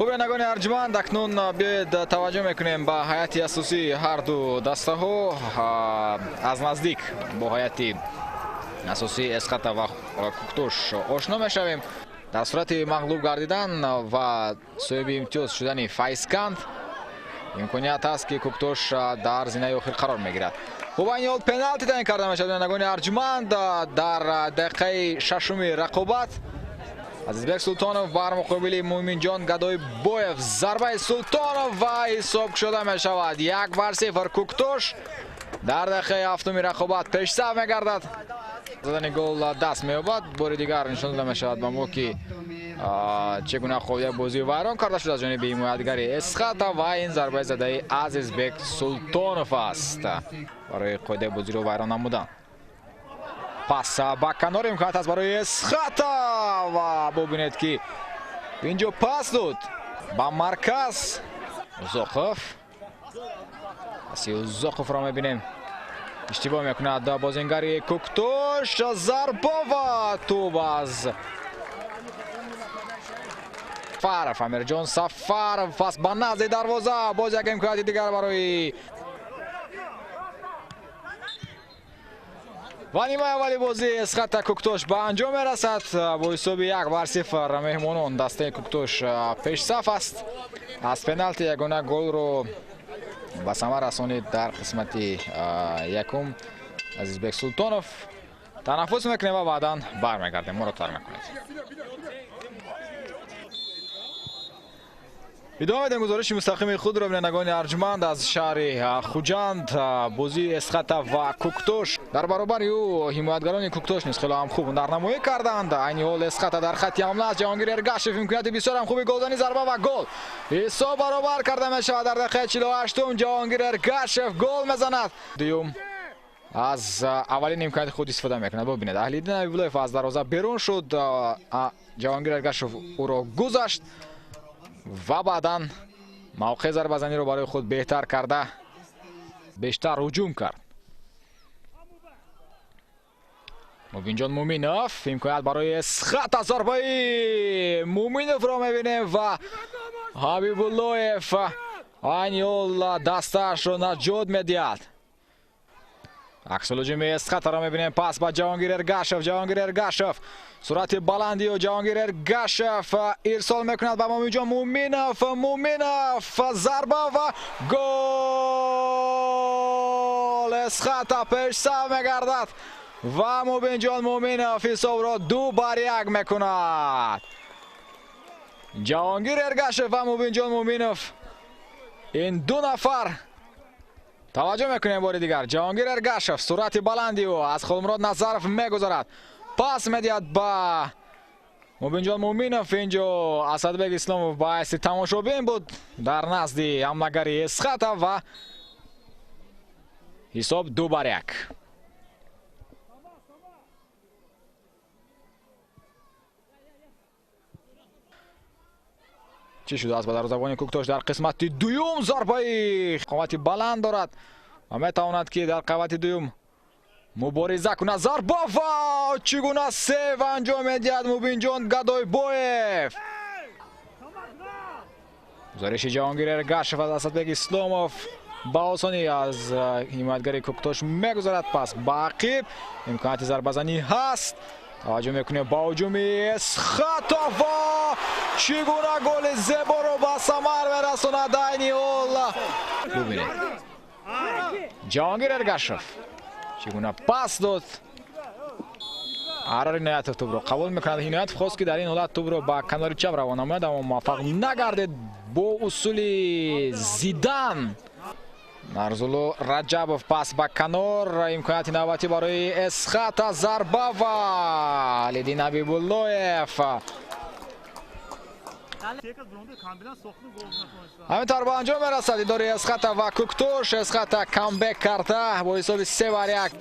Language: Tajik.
Хуб, бинандагони арҷманд, акнун биёед таваҷҷӯҳ мекунем ба ҳайати асосии ҳар ду дастаҳо. Аз наздик бо ҳайати асосии Эсхата ва Куктош ошно мешавем. Дар сурати мағлуб гардидан ва соҳиби имтиёз шудани Файзканд имконият аст, ки Куктош дар зинаи охир қарор мегирад. Хуб, айни ҳол пеналти таъин карда мешавад, бинандагони арҷманд, дар дақиқаи шашуми рақобат. Азизбек Султонов бар муқобили Муъминҷон Гадойбоев. Зарбаи Султонов ва ҳисоб шуда мешавад 1-0. Куктош дар дақиқаи ҳафтуми рақобат пешсаф мегардад. Задани гол даст меёбад. Бори дигар нишон дода мешавад ба мо, ки чӣ гуна қоидаи бозӣ вайрон карда шуд аз ҷониби ҳимоятгари Эсхата ва ин зарбаи задаи Азизбек Султонов аст барои қоидаи бозиро вайрон намудан. Пас ба канор, имконият аст барои Эсхата ва бубинед, ки инҷо пас дод ба марказ. Узоқов, паси Узоқовро мебинем, иштибоҳ мекунад бозингари Куктош. Зарба ва тӯб аз Сафаров, Амирҷон Сафаров, пас ба назди дарвоза. Боз як имконияти дигар барои ва нимаи аввали бозии Эсхата Куктош ба анҷом мерасад бо ҳисоби 1-0. Меҳмонон, дастаи Куктош пешсаф аст. Аз пеналти ягона голро ба самар расонид дар қисмати якум Азизбек Султонов. Танаффус мекунем ва баъдан бармегардем. Моро тарк накунед. Идома медиҳем гузориши мустақими худро, бинандагони арҷманд, аз шаҳри Хуҷанд. Бозии Эсхата ва Куктош. Дар баробари ӯ ҳимоятгарони Куктош низ хеле ҳам хуб ҳунарнамоӣ карданд. Айни ҳол Эсхата дар хатти ҳамла аст. Ҷаҳонгир Эргашев, имконияти бисёр ҳам хуби голзанӣ, зарба ва гол. Ҳисоб баробар карда мешавад дар дақиқаи 48-ум. Ҷаҳонгир Эргашев гол мезанад. Дуюм аз аввалин имконияти худ истифода мекунад. Бубинед, Аҳлиддин Ҳабибуллоев аз дарвоза берун шуд, Ҷаҳонгир Эргашев ӯро гузашт ва баъдан мавқеи зарбазаниро барои худ беҳтар карда бештар ҳуҷум кард. Мубинҷон Муминов, имконият барои Эсхата, зарбаи Муминовро мебинем ва Ҳабибуллоев айни ҳол дастаашро наҷот медиҳад. Аксулҳуҷуми Эсхатаро мебинем. Пас ба Ҷаҳонгир Эргашев. Ҷаҳонгир Эргашев, суръати баландиу Ҷаҳонгир Эргашев ирсол мекунад ба Муминҷон Муминов. Муминов, зарба ва гол! Эсхата пешсаф мегардад ва Мубинҷон Муминов ҳисобро 2-1 мекунад. Ҷаҳонгир Эргашев ва Мубинҷон Муминов, ин ду нафар. Таваҷҷӯҳ мекунем бори дигар. Ҷаҳонгир Эргашев, суръати баланди ӯ, аз Холмурод Назаров мегузарад, пас медиҳад ба Мубинҷон Муминов. Инҷо Асадбек Исломов ба ҳайси тамошобин буд дар назди ҳамлагари Эсхата ва ҳисоб 2-1. Чӣ шудааст ба дарвозабони Куктош дар қисмати дуюм? Зарбаи қомати баланд дорад ва метавонад, ки дар қабати дуюм мубориза кунад. Зарба ва чӣ гуна сейв анҷом медиҳад Мубинҷон Гадойбоев! Гузориши Ҷаҳонгир Эргашев аз Асадбек Исломов ба осонӣ аз ҳимоятгари Куктош мегузарад. Пас ба ақиб, имконияти зарбазанӣ ҳаст. Таваҷҷӯҳ мекунем ба ҳуҷуми Эсхата ва чӣ гуна голи зеборо ба самар мерасонад айни ҳол. Бубинед, Ҷаҳонгир Эргашев чӣ гуна пас дод. Арар Иноятов тӯбро қабул мекунад. Иноятов хост, ки дар ин ҳолат тӯбро ба канори чап равон намояд, аммо муваффақ нагардид. Бо усули Зидан Нарзулло Раҷабов, пас ба канор, имконияти навбатӣ барои Эсхата, зарба ва Алиддин Ҳабибуллоев. Ҳамин тавр ба анҷом мерасад дидори Эсхата ва Куктош. Эсхата камбек карда бо ҳисоби 3-1.